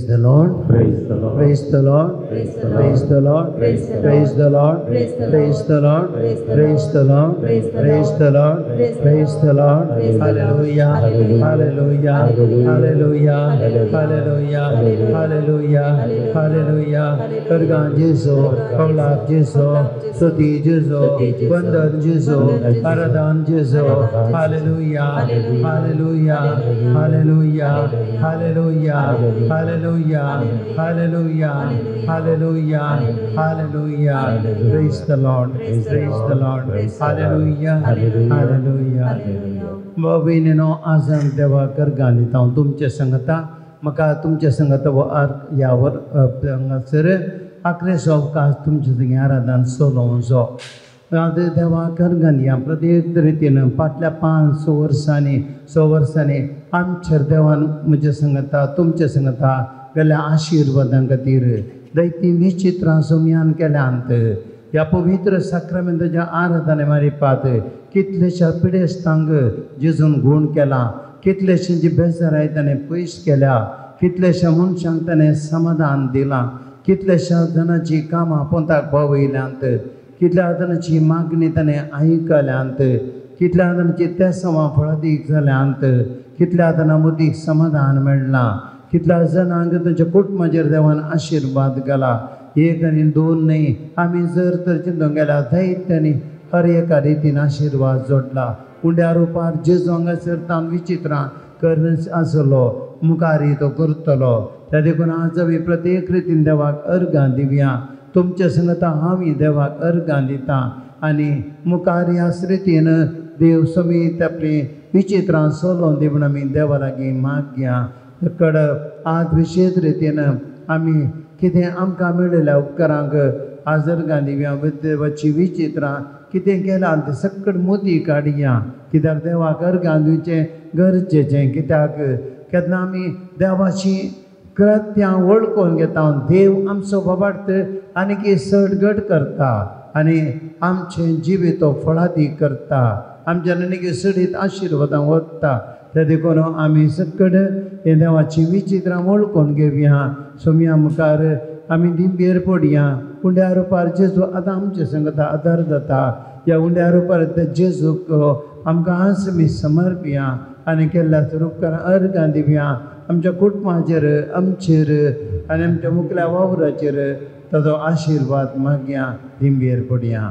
Praise the Lord. Praise the Lord. Praise the Lord. Praise the Lord. Praise the Lord. Praise the Lord. Praise the Lord. Praise the Lord. Praise the Lord. Hallelujah. Hallelujah. Hallelujah. Hallelujah. Hallelujah. Hallelujah. Kargan Jesu, Kaulab Jesu, Stuti Jesu, Vandan Jesu, Aradan Jesu. Hallelujah. Hallelujah. Hallelujah. Hallelujah. Hallelujah. Hallelujah. Hallelujah. Hallelujah. Praise the Lord. Praise the Lord. Hallelujah. Hallelujah. भयणीनो आज हांव देवा करगां दिता हांव तुमच्या संगता म्हाका तुमच्या संगता ह्या वर हांगासर आखरेचो अवकाश तुमच्या संगी आराधन चलोवचो. देवा करगां दिया प्रत्येक रितीन फाटल्या 5 वर्सांनी 6 वर्सांनी आमच्या देवान म्हज्या संगता तुमच्या संगता गेल्या आशिर्वादां खातीर दैती विचित्रां सोमयान केल्यांत. ह्या पवित्र साक्रामेंताच्या आराधने मारिपात कितलेश्या पिडेस्तांक जेजून गूण केला, कितलेश्यांची बेजाराय ताणें पयस केल्या, कितलेश्या मनशांक ताणें समाधान दिलां, कितलेश्या जाणांची कामां पोंताक पावयल्यांत, कितल्या जाणांची मागणी ताणें आयकल्यांत, कितल्या जाणांची तेसांवां फळादीक जाल्यांत, कितल्या जाणां मदीं समाधान मेळ्ळां, कितल्या जाणांक तांच्या कुटुंबाचेर देवान आशिर्वाद घाला. 1 आनी 2 न्हय, आमी जर तर चिंतूंक गेल्यार जायत्यांनी हर एका रितीन आशिर्वाद जोडला. उंड्या रुपार जेजू हांगासर तावन विचित्रां कर आसलो, मुखारी तो करतलो. त्या देखून आज आमी प्रत्येक रितीन देवाक अर्गां दिवया. तुमच्या संगता हांवूय देवाक अर्गां दिता आनी मुखार ह्याच रितीन देव समेत आपली विचित्रां चलोवन दी म्हूण आमी देवा लागीं मागया. कड आज विशेश रितीन आमी कितें आमकां मेळिल्ल्या उपकारांक आज अर्गां दिवया. देवाची विचित्रां कितें केलां तें सकट मोती काडया, कित्याक देवाक अर्गां दिवचें गरजेचें. कित्याक केन्ना आमी देवाची कृत्यां वळखून घेता, देव आमचो बाबार्थ आनीक चड घट करता आनी आमचें जिवीत फळादीक करता, आमच्या आनीक चडीत आशिर्वादां वता. त्या देखून आमी सकट हे देवाची विचित्रां वळखून घेवया. सोमया मुखार आमी दिंबेर पडया. उंड्या रुपार जेजू आतां आमचे संगता आदार जाता. ह्या उंड्या रुपार जेजूक आमकां आज आमी समर्पया आनी केल्ल्या उपकारां अर्गां दिवया. आमच्या कुटुंबाचेर, आमचेर आनी आमच्या मुखल्या वावराचेर ताजो आशिर्वाद मागया. दिंबेर पडया.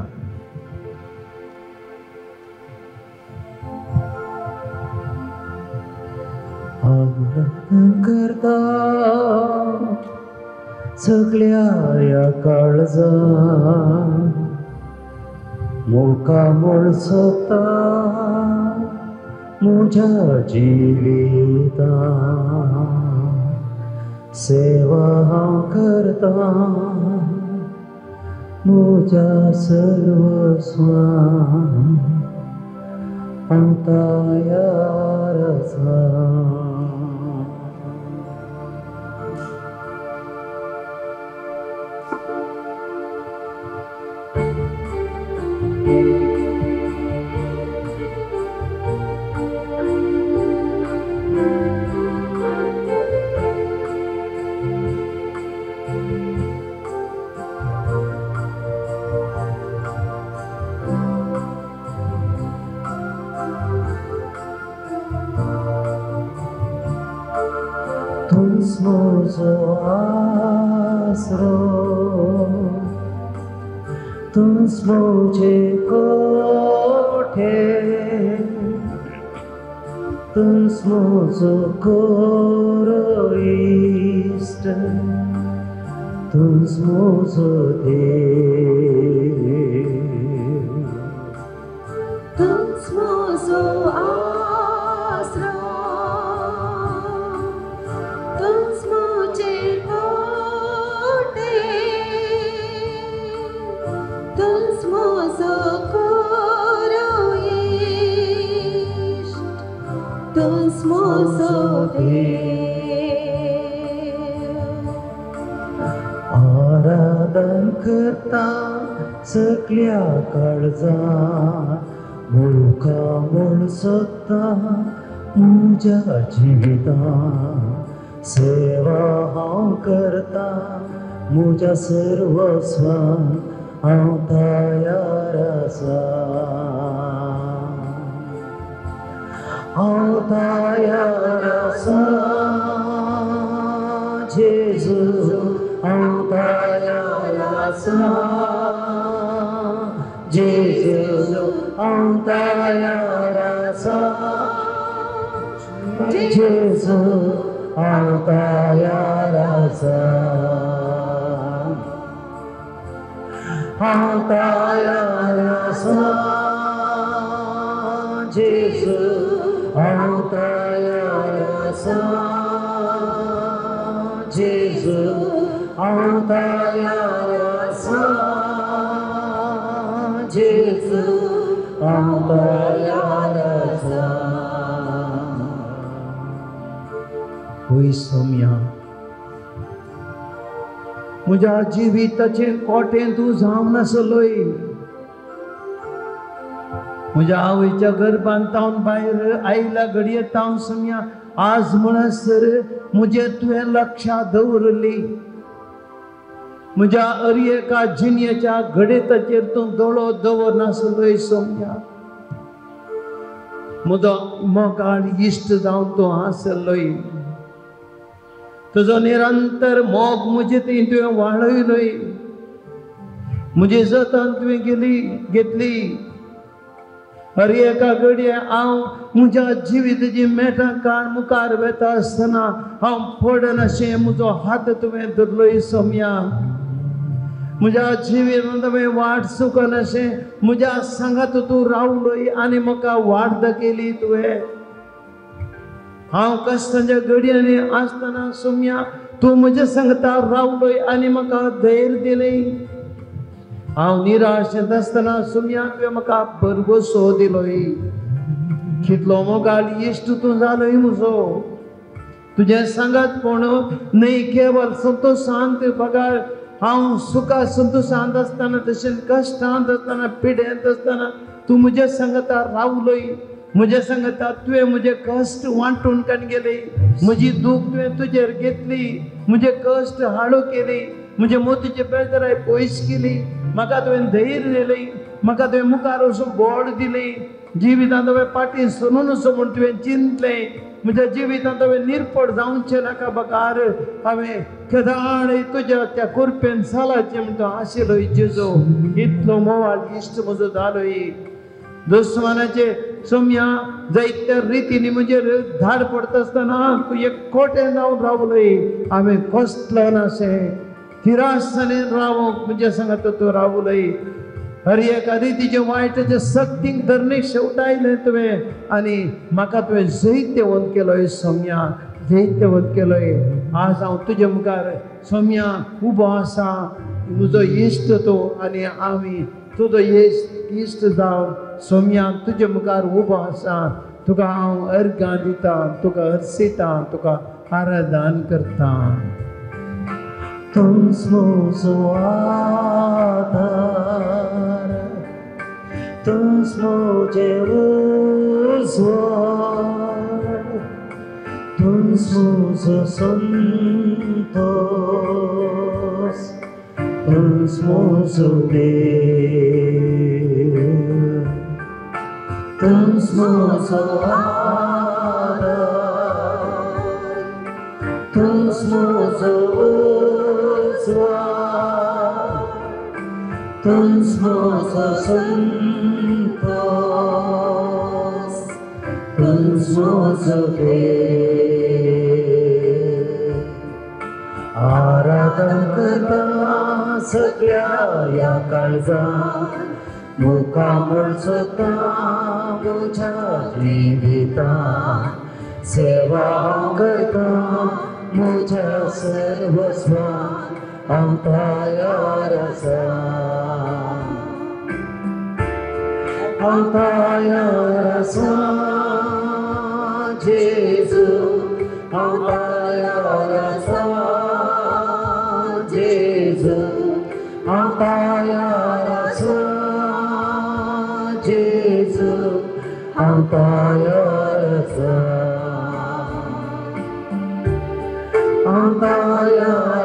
आराधन करता सगळ्या ह्या काळजा मुखामळ सोदता म्हज्या जिविता सेवा हांव करता म्हज्या सर्वस्वा हांव तयार आसा. म्हजो आसरो तूंच म्हजे कोठे तूंच म्हजो खरो इश्ट तूंच म्हजो देव तूंच म्हजो आसरो तूंच म्हजे कोठे तूंच म्हजो खरो इश्ट तूंच म्हजो देव. आराधन करता सगळ्या काळजा मुखामळ सोदता म्हज्या जिविता सेवा हांव करता म्हज्या सर्वस्वान हांव तयार आसा हांव तयार आसा जेजू हांव तयार आसा जेजू हांव तयार आसा जेजू हांव तयार आसा हांव तयार आसा जेजू हांव तयार आसा जेजू हांव तयार आसा जेजू हांव तयार आसा. होय सोम्या म्हज्या जिविताचें कोटें तूं जावन आसलोय म्हज्या आवयच्या गर्भांत तावन भायर आयला घडये तावन सोम्या आज म्हणसर म्हजेर तुवें लक्षां दवरली म्हज्या अर एका जिणेच्या घडेताचेर तूं दोळो दवरनासलोय सोम्या म्हजो मोगाळ इश्ट जावन तूं आसलोय तुजो निरंतर मोग म्हजे थंय तुवें वाडयलोय म्हजी जतन तुवें गेली घेतली हर एका घडये हांव म्हज्या जिविताची मेटां काण मुखार वेता आसतना हांव पडनाशें म्हजो हात तुवें धरलोय सोम्या म्हज्या जिवितांत तुवें वाट चुकनाशें म्हज्या सांगात तूं रावलोय आनी म्हाका वाट दाखयली तुवें. हांव कश्टांच्या घडयांनी आसतना सोम्या तूं म्हज्या सांगता रावलोय आनी म्हाका धैर्य दिलें. हांव निराशेंत आसतना सोम्या तुवें म्हाका भरवसो दिलोय. कितलो मोगाळ इश्ट तूं जालोय म्हजो. तुजें सांगात कोण न्हय केवल संतोशांत बगार हांव सुखा संतोशांत आसतना तशेंच कश्टांत आसतना पिड्यांत आसतना तूं म्हज्या सांगता रावलोय. म्हज्या सांगता तुवें म्हजे कश्ट वांटून काडून गेले म्हजी दूख तुवें तुजेर घेतली म्हजे कश्ट हाडो केली म्हजे मोतीचे बेजाराय पयस केली म्हाका तुवें धैर्य दिलें म्हाका तुवें मुखार वचून बोड दिलें. जिवितांत हांवें फाटीं सरून वचूं म्हूण तुवें चिंतलें. म्हज्या जिवितांत हांवें निरपड जावचें नाका बगार हांवें केदाळ तुज्या त्या कुरपेन सालाचें म्हण तूं आशिल्लोय जेजू. इतलो मोवाळ इश्ट म्हजो जालोय. दुस्मानाचे सोम्या जायत्या रितीनी म्हजेर धाड पडटा आसतना तूं एक कोटें जावन रावलोय. हांवें कसलो नाशें थिरासने रावंक म्हज्या सांगात तूं रावलोय. हर एका रितीचे वायटाचे सक्तीक धरणेक शेवटायलें तुवें आनी म्हाका तुवें जैत्यवंत केलोय सोम्या जैत्यवंत केलोय. आज हांव तुजे मुखार सोम्या उबो आसा. म्हजो इश्ट तूं आनी आमी तुजो इश्ट जावन सोम्या तुजे मुखार उबो आसा. तुका हांव अर्घां दिता तुका अर्सिता तुका आराधन करता. तूंच म्हजो आधार तूंच म्हजें उजवाड तूंच म्हजो संतोस तूंच म्हजो देव तूंच म्हजो आधार तूंच म्हजो उजवाड तूंच म्हजो संतोस तूंच म्हजो देव. आराधन करता सगळ्या ह्या काळजान मुखामळ सोदता म्हज्या जिवितान सेवा हांव करता म्हज्या सर्वस्वान हांव तयार आसा हांव तयार आसा जेजू हांव तयार आसा जेजू हांव तयार आसा जेजू हांव तयार आसा हांव तयार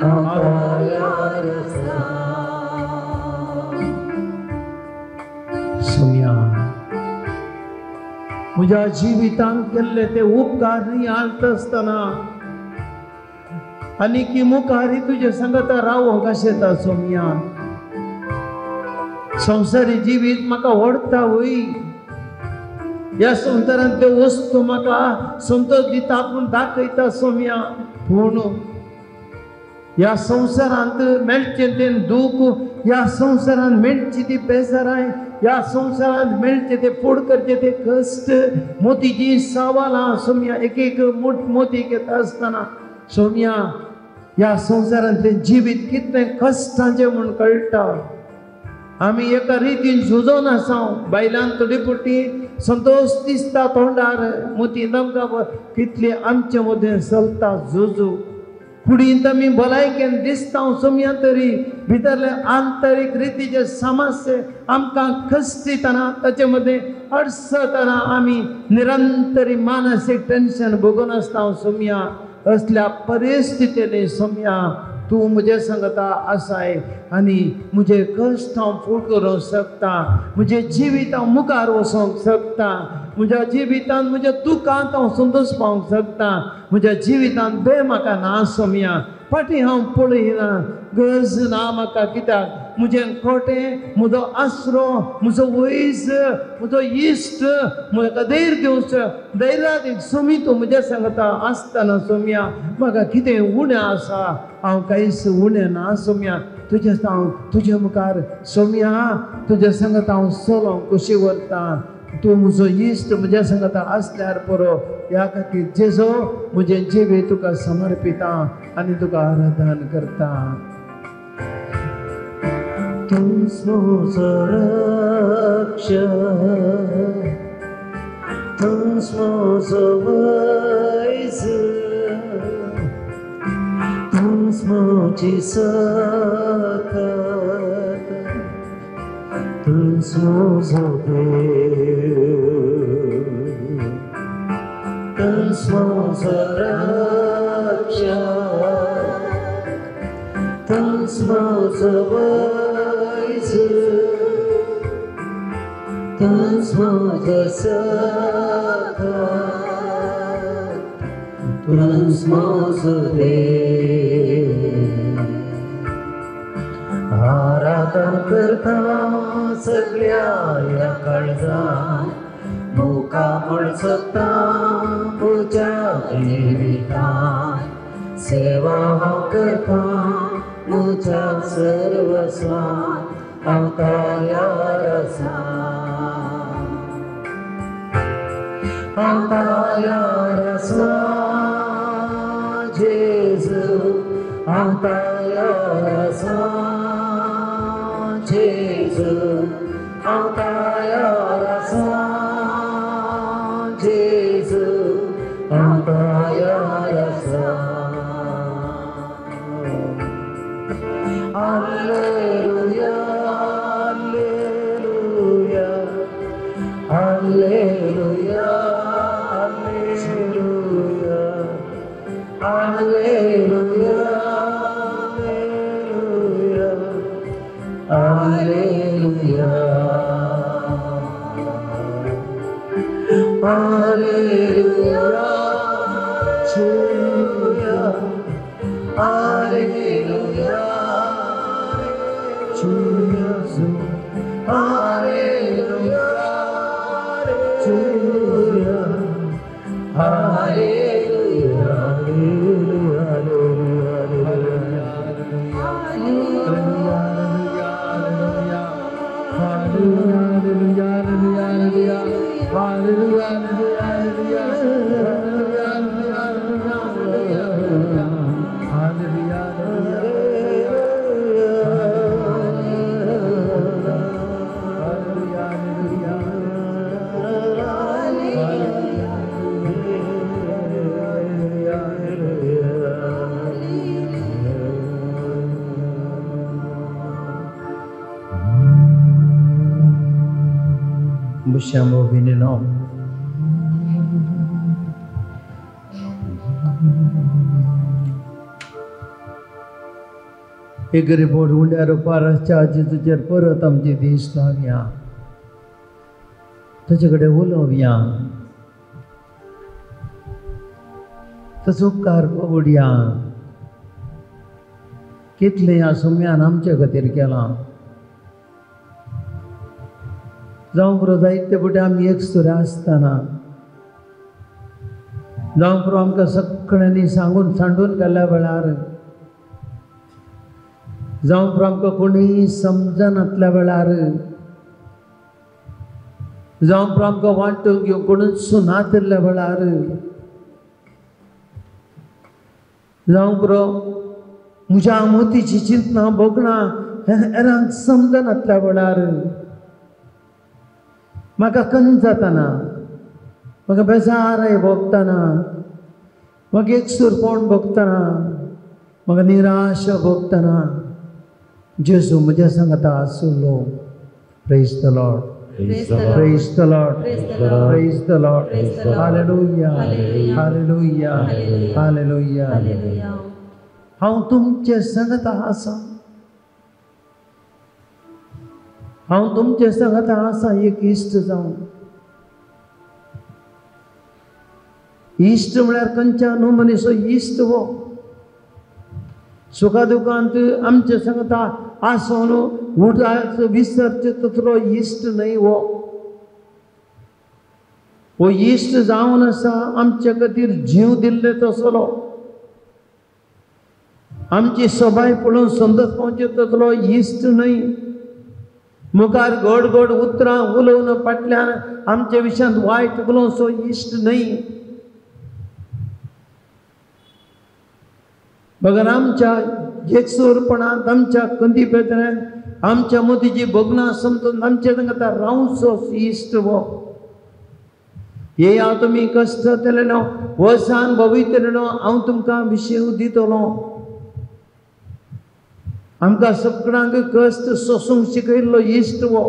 हांव तयार आसा. सोम्या म्हज्या जिवितांत केल्ले ते उपकार नियाळता आसतना आनी की मुखारी तुजे संगता रावोंक आशेता सोम्या. संवसारी जिवीत म्हाका ओडटा वय, ह्या संवसारांत त्यो वस्तू म्हाका संतोष दिता पूण दाखयता सोम्या. पूण ह्या संवसारांत मेळचें तें दूख, ह्या संवसारांत मेळची ती बेजाराय, ह्या संवसारांत मेळचें ते फूड करचें ते कश्ट, मोतीची सवालां सोम्या एक एक मोती घेता आसतना सोम्या ह्या संवसारांतलें जिवीत कितलें कश्टांचें म्हूण कळटा. आमी एका रितीन झुजोन आसा, बायलान थोडी पुटी संतोष दिसता तोंडार, मोती आमकां कितले आमचे मदें चलता झुजू. कुडींत आमी भलायकेन दिसता सोम्या तरी भितरले आंतरीक रितीचे समस्ये आमकां खस्तितना ताचे मदें अडसतना आमी निरंतरी मानसीक टेन्शन भोगून आसता सोम्या. असल्या परिस्थितींनी सोम्या तूं म्हजे संगता आसाय आनी म्हजे कश्ट हांव फूड करूंक शकता, म्हजें जिवीत हांव मुखार वचोंक शकता, म्हज्या जिवितांत म्हज्या दुखांत हांव संतोश पावंक शकता, म्हज्या जिवितांत बे म्हाका ना सोम्या. फाटीं हांव पळयना, गरज ना म्हाका, कित्याक म्हजें खोटें, म्हजो आसरो, म्हजो वयज, म्हजो इश्ट, म्हाका धैर्य दिवचो धैर्याक सोमी तूं म्हज्या सांगता आसतना सोम्या म्हाका कितें उणें आसा, हांव कांयच उणें ना सोम्या. तुजें हांव तुजे मुखार सोम्या तुज्या सांगता हांव चलोवंक कशी व्हरता, तूं म्हजो इश्ट म्हज्या सांगता आसल्यार पुरो. ह्या खातीर जेजो म्हजें जिवीत तुका समर्पिता आनी तुका आराधन करता. तूंच म्हजो रक्षक, तूंच म्हजो वैज, तूंच म्हजी सकत, तूंच म्हजो देव, तूंच म्हजो रक्षक, तूंच म्हजो वैज, तूंच म्हजो सकत, तूंच म्हजो देव. आराधन करता सगळ्या ह्या काळजान, मुखामळ सोदता म्हज्या जिवितान, सेवा हांव करता म्हज्या सर्वस्वान, हांव तयार आसा, हांव तयार आसा जेजू, हांव तयार आसा जेजू, हांव तयार आसा जेजू, हांव तयार आसा. Alleluia, alleluia, alleluia, alleluia, alleluia, alleluia, alleluia, alleluia, alleluia, alleluia, alleluia, Busciamo veneno. एक रिपोर्ट उंड्या रुपार आसच्या जेजूचेर परत आमची दीस लावया, ताचे कडेन उलोवया, ताचो उपकार पवडया. कितलें ह्या सुम्यान आमचे खातीर केलां. जावं पुरो जायते फावटी आमी एकसुरे आसतना, जावं पुरो आमकां सगळ्यांनी सांगून सांडून गेल्ल्या वेळार, जावं पुरो आमकां कोणीय समजनातल्या वेळार, जावं पुरो आमकां वांटून घेवंक कोणूच सुनातिल्ल्या वेळार, जावं पुरो म्हज्या मोतीची चिंतना भोगणां हेरांक समजनातल्या वेळार, म्हाका कन जाताना, म्हाका बेजाराय भोगतना, म्हाका एकसूरपण भोगतना, म्हाका निराशा भोगतना जेजू म्हज्या सांगता आसलो. Praise the Lord. Praise the Lord. Praise the Lord. Hallelujah. Hallelujah. Hallelujah. हांव तुमचे सांगता आसा, हांव तुमचे सांगता आसा एक इश्ट जावन. इश्ट म्हळ्यार खंयच्या न्हू मनीसो इश्ट हो सुखा दुखांत आमचे सांगता आसून उठाचो विसरचे तसलो इश्ट न्हय हो. हो इश्ट जावन आसा आमचे खातीर जीव दिल्ले तसलो, आमची सबाय पळोवन समजत पावचे तसलो इश्ट न्हय. मुखार गोड गोड उतरां उलोवन फाटल्यान आमच्या विशयांत वायट उलोवचो इश्ट न्हय. बगर आमच्या एकसूरपणांत, आमच्या कंदी पेत्र्यांत, आमच्या मोतीची भोगणां समजून आमच्या सांगता रावचो इश्ट हो. येया तुमी कश्ट जातले, वसान भवितले, हांव तुमकां विशय दितलो. आमकां सगळ्यांक कश्ट सोसूंक शिकयल्लो इश्ट हो.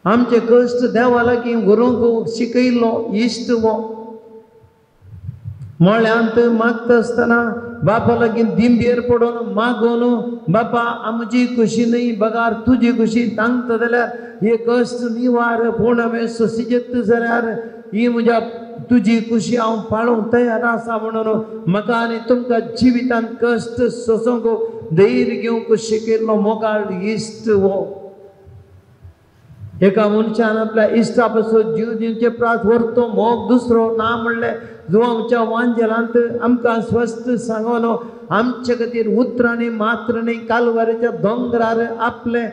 आमचे कश्ट देवा लागीं व्हरूंक शिकयल्लो इश्ट हो. मळ्यांत मागता आसतना बापा लागीं दिंबेर पडून मागून, बापा आमची खुशी न्हय बगार तुजी खुशी तांगता जाल्यार हे कश्ट निवार, पूण हांवें सोंशीत जाल्यार ही म्हज्या तुजी खुशी हांव पाळूंक तयार आसा म्हणून म्हाका आनी तुमकां जिवितांत कश्ट सोसूंक धैर्य घेवंक शिकयल्लो मोगाळ इश्ट हो. एका मनशान आपल्या इश्टा पासून जीव दिवचे प्रास व्हरतो मोग दुसरो ना म्हणलें जुवांच्या वांजेलांत आमकां स्वस्थ सांगून आमचे खातीर उतरांनी मात्र न्हय कालवारीच्या दोंगरार आपलें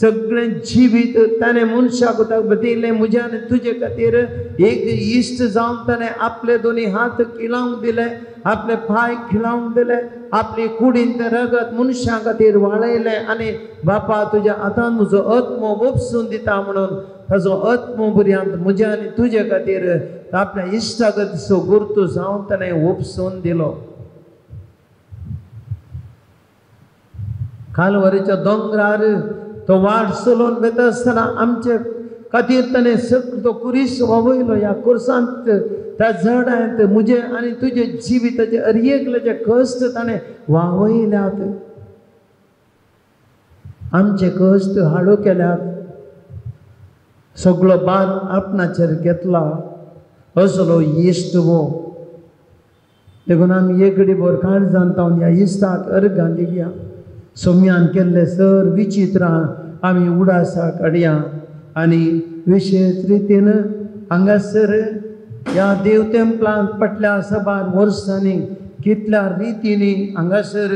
सगळें जिवीत ताणें मनशाक दिलें. म्हज्या आनी तुजे खातीर एक इश्ट जावन ताणें आपले दोनी हात खिलावंक दिले, आपले पांय खिलावंक दिले, आपली कुडीन तें रगत मनशां खातीर वाळयलें आनी बापा तुज्या हातान म्हजो आत्मो उपसून दिता म्हणून ताजो आत्मो पर्यंत म्हज्या आनी तुजे खातीर आपल्या इश्टागतीचो गुर्तू जावन ताणें उपसून दिलो. कालवारीच्या दोंगरार तो वाट चलोवन वता आसतना आमचे खातीर ताणें सगळो तो कुरीस वावयलो. ह्या कुर्सांत त्या झाडांत म्हजे आनी तुजे जिविताचे हर एकल्याचे कश्ट ताणें वावयल्यात, आमचे कश्ट हाडू केल्यात, सगळो भार आपणाचेर घेतला असलो इश्ट हो. देखून आमी एक भर काळजान तावन ह्या इश्टाक अर्गां दिवया. सोम्यान केल्ले सर विचित्रां आमी उडासाक हाडया आनी विशेश रितीन हांगासर ह्या देव तेंपलांत फाटल्या साबार वर्सांनी कितल्या रितींनी हांगासर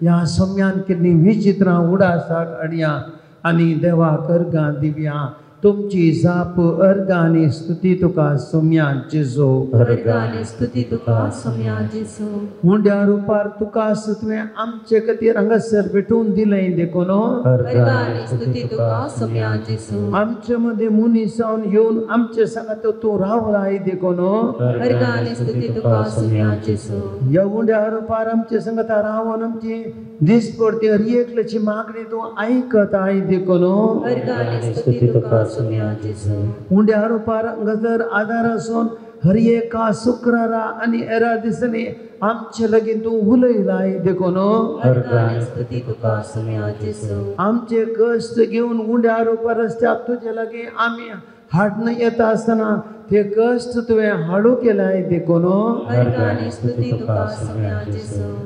ह्या सोम्यान केल्लीं विचित्रां उडासाक हाडया आनी देवाक अर्गां दिवया. तुमची जाप अर्गां आनी स्तुती तुका सोम्या जेजू. अर्गां आनी स्तुती तुका सोम्या जेजू. उंड्या रुपार तुका तुवें आमचे खातीर हांगासर भेटून दिलें देखून अर्गां आनी स्तुती तुका सोम्या जेजू. आमचे मदीं मनीस जावन येवन आमचे सांगात तूं रावलाय देखून अर्गां आनी स्तुती तुका सोम्या जेजू. ह्या उंड्या रुपार आमचे सांगात रावन आमची दिसपडती हर एकल्याची मागणी तूं आयकताय देखून अर्गां आनी स्तुती तुका उंड्या रुपार हांगासर आदार आसून हर एका शुक्रारा आनी एरा दिसांनी आमचे लागीं तूं उलयलाय देखून आमचे कश्ट घेवन उंड्या रुपार रस्त्यार तुजे लागीं आमी हाडून येता आसतना ते कश्ट तुवें हाडू केलाय देखून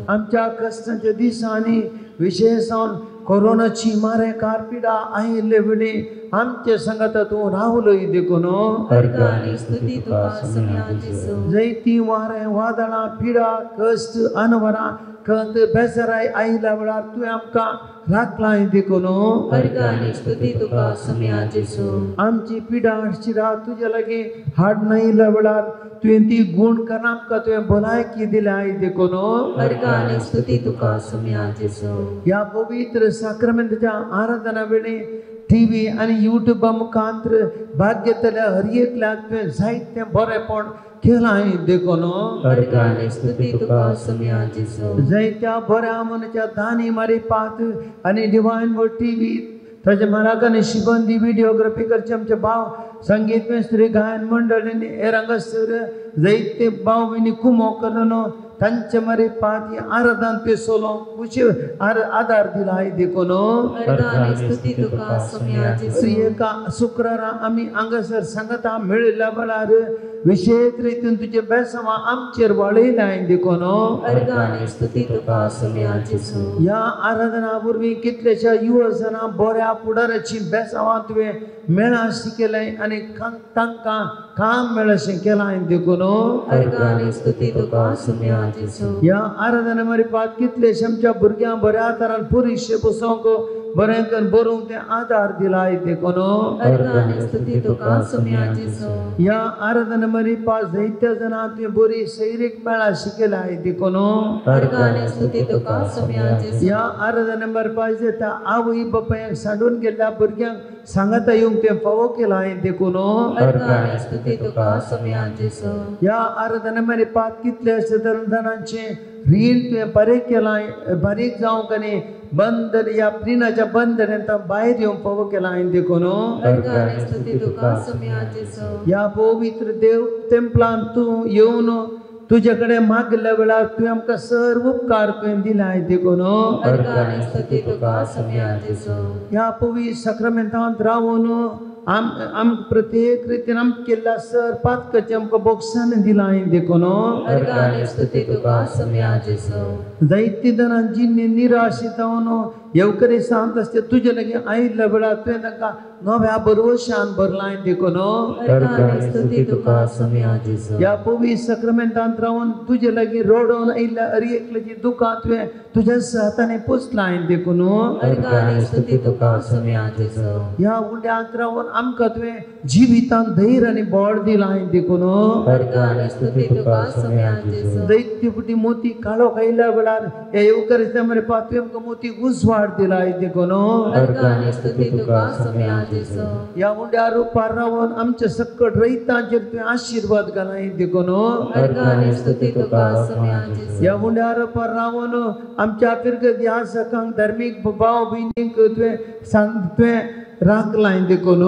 आमच्या कश्टांच्या दिसांनी विशेष जावन कोरोनाची मारेकार पिडा आयिल्ले वेळी आमचे संगात तूं रावलोय देखून जैती वारें वादळां पिडा कश्ट अनवरां खंत बेजाराय आयिल्ल्या वेळार तुवें आमकां राखलाय देखून आमची पिडा शिडा तुजे लागीं हाडून आयिल्ल्या वेळार तुवें ती गूण करून आमकां तुवें भलायकी दिल्याय देखून ह्या पवित्र साक्रमेंताच्या आराधना वेळी टीव्ही आनी युट्यूबा मुखांतर भाग घेतल्या हर एकल्याक तुवें जायतें बरेंपण केलां देखून जायत्या बऱ्या मनाच्या दानी मारी पात आनी डिवायन वर्ड टीव्ही ताजे म्हाराग आनी शिबंदी व्हिडियोग्राफी करचे आमचे भाव संगीत मिस्त्री गायन मंडळ आनी हेर हांगासर जायते भाव भयणी कुमो करून तांचे मारी पात ही आराधन पेसोलो खुशी आदार दिला देखून एका शुक्रारा आमी हांगासर सांगता मेळिल्ल्या वेळार विशेष रितीन तुजे बेसांव आमचेर वाडयलाय देखून ह्या आराधना वरवीं कितल्याश्या युवजाणां बऱ्या फुडाराची बेसांवां तुवें मेळाशी केलें आनी तांकां काम मेळशें केलां देखून ह्या आराधना मारी कितलेशे आमच्या भुरग्यांक बऱ्या तरान परिक्षे बसोवंक बरें करून बरोवंक ते आदार दिलाय देखून ह्या आराधना मारी जायत्या जाणां तुवें बरी सैरीक मेळाशी केलाय देखून ह्या आराधना मारी जाता आवय बापायक सांडून गेल्ल्या भुरग्यांक सांगाता येवंक तें फावो केलाय देखून ह्या आराधना मारी कितल्याशे जाणांचें रीण तुवें बारीक केलां बारीक जावंक आनी बंधन ह्या रिणाच्या बंधनांत भायर येवंक फावो केलां देखून ह्या पवित्र देव तेंपलान तूं येवन तुजे कडेन मागिल्ल्या वेळार तुवें आमकां सर्व उपकार तुवें दिलाय देखून ह्या पवित्र साक्रामेंतांत रावून आम प्रत्येक रितीन आम केल्ल्या सर पातकाचें आमकां बोगसान दिलां देखून जायते जाणां जिन्नी निराश जावन येवकरी सांत आसते तुजे लागीं आयिल्ल्या वेळार तुवें तांकां नव्या भरवशान भरलां देखून ह्या पवित्र साक्रामेंतांत रावन तुजे लागीं रडोवन आयिल्ल्या हर एकल्याची दुकां तुवें तुज्या हातांनी पुसलां देखून ह्या उंड्यांत रावन आमकां तुवें जिवितांत धैर्य आनी बळ दिलां देखून दैत्य फुटी मोती काळो खायल्या वेळार ह्या येवकरी मरे तुवें आमकां मोती उजवाड दिलाय देखून ह्या उंड्या रुपार रावन आमच्या सकट रयतांचेर तुवें आशिर्वाद घालाय देखून ह्या उंड्या रुपार रावन आमच्या फिरगत ह्या सकांक धार्मीक भाव भयणींक तुवें सांग तुवें राखलाय देखून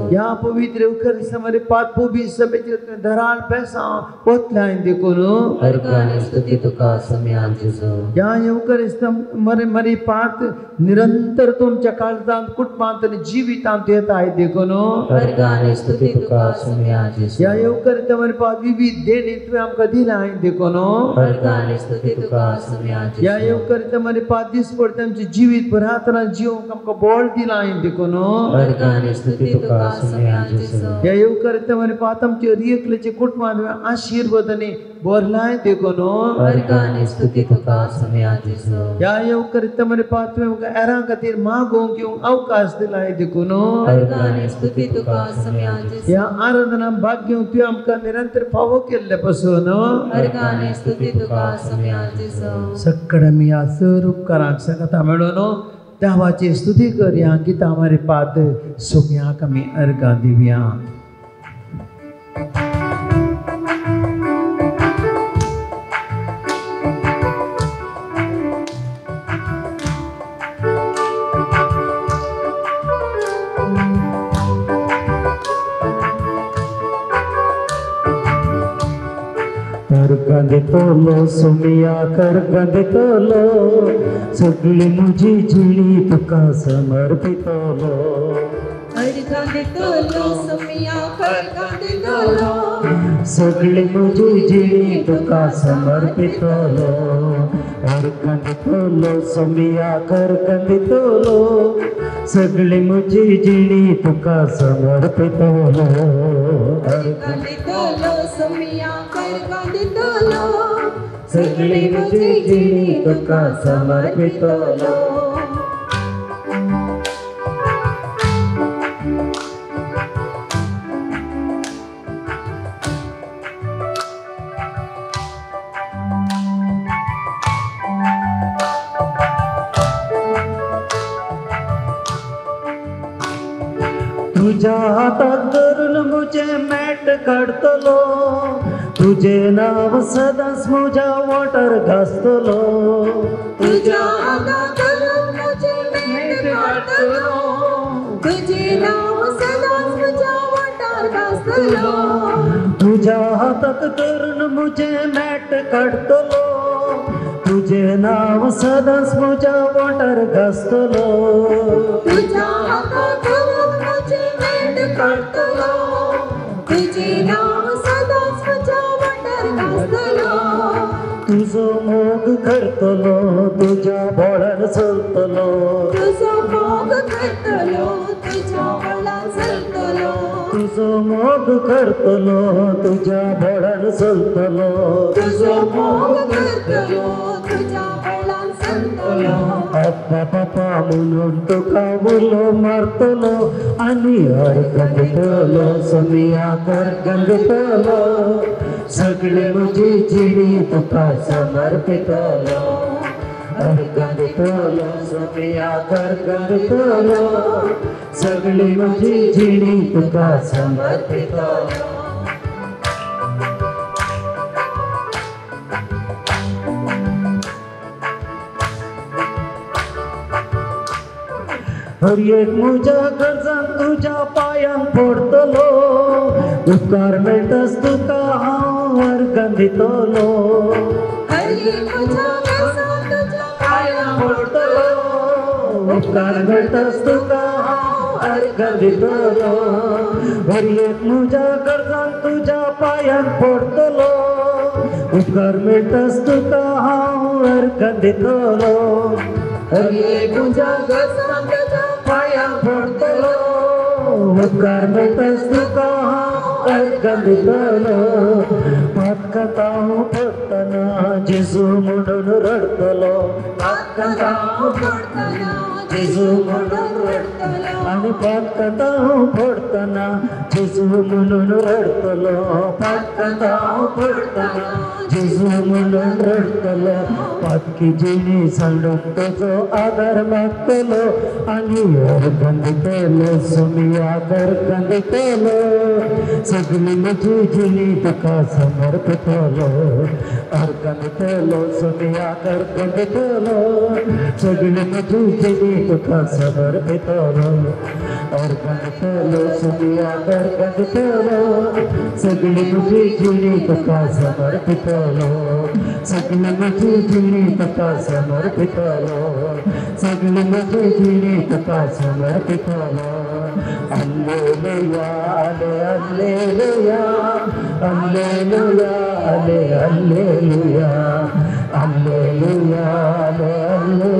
ह्या पवित्र येवकरी पात पवित्र सभेचेर तुवें धराळ बेसांव ओतलाय देखून ह्या येवकरी मरे पात निरंतर तुमच्या काळजांत कुटुंबांत आनी जिवितांत येताय देखून ह्या येवकरी मरे पात विविध देणी तुवें आमकां दिलाय देखून ह्या येवकरी मरे पात दिसपडटे आमचें जिवीत बऱ्या तरान जिवंक आमकां बळ दिलां देखून ह्या येवकरी मरे पात आमच्या हर एकल्याच्या कुटुंबांत आशिर्वाद आनी भरलाय देखून ह्या येवकरी मरे पात तुवें आमकां हेरां खातीर मागोवंक येवंक अवकाश दिलाय देखून ह्या आराधना भाग घेवंक तुवें आमकां निरंतर फावो केल्ले पासून सक्कड आमी ह्या सर उपकारांक सांगता मेळून देवाची स्तुती करया गितां मारी पाद सोम्याक आमी अर्गां दिवया. दितलो सोमिया करगां दितलो सगळी म्हजी जिणी तुका समर्पितलो अर्घां दितलो सोमिया करगां दितलो सगळी म्हजी जिणी तुका समर्पितलो अर्घां दितलो सोमिया करगां दितलो सगळी म्हजी जिणी तुका समर्पितलो अर्घां दितलो सोमिया करगां दितलो सगळी म्हजी जिणी तुका समर्पितलो. तुझ्या हातात धरून म्हजें मॅट काडटलो तुझे नांव सदांच म्हज्या वोंठार घासतलो तुझ्या हातात धरून म्हजें मॅट काडटलो तुझे नांव सदांच म्हज्या वोंठार घासतलो तुझ्या हातात धरून म्हजें मॅट काडटलो तुझे नांव सदांच म्हज्या वोंठार घासतलो तुझ्या हातात धरून म्हजें मॅट काडटलो तुझे नांव सदांच म्हज्या वोंठार घासतलो तुजो मोग करतलो तुज्या बोळान चलतलो तुजो मोग करतलो तुज्या बोळान चलतलो तुजो मोग करतलो तुज्या बोळान चलतलो तुजो मोग करतलो तुज्या बोळान चलतलो अप्पा पापा म्हणून तुका उलो मारतलो आनी अर्घां दितलो सोमिया करगां दितलो सगळी म्हजी जिणी तुका समर्पितलो अर्घां दितलो सोमिया करगां दितलो सगळी म्हजी जिणी तुका समर्पितलो. हर एक म्हज्या गरजांक तुज्या पांयांक पडटलो उपकार मेळटाच तुका हांव अर्घां दितलो हर एक म्हज्या गरजांक तुज्या पांयांक पडटलो उपकार मेळटाच तुका हांव अर्घां दितलो हर एक म्हज्या गरजांक तुज्या पांयांक पडटलो उपकार मेळटाच तुका हांव अर्घां दितलो हर एक म्हज्या गरजांक तुज्या पांयांक पडटलो उपकार मेळटाच तुका हांव अर्घां दितलो पातकांत हांव पडटना जेजू म्हणून रडटलो पातकांत हांव पडटना जेजू म्हणून रडटलो आनी पातकांत हांव पडटना जेजू म्हणून रडटलो पातकांत हांव पडटना जेजू म्हणून रडटलो पातकी जिणी सांडून तुजो आदार मागतलो आनी अर्घां दितलो सोमिया करगां दितलो सगळी म्हजी जिणी तुका समर्पितलो अर्घां दितलो सोमिया करगां दितलो सगळी म्हजी जिणी तुका समर्पितलो अर्घां दितलो सोमिया करगां दितलो सगळी म्हजी जिणी तुका समर्पितलो सगळी म्हजी जिणी तुका समर्पितलो सगळी म्हजी जिणी तुका समर्पितलो. Alleluia alleluia alleluia alleluia alleluia alleluia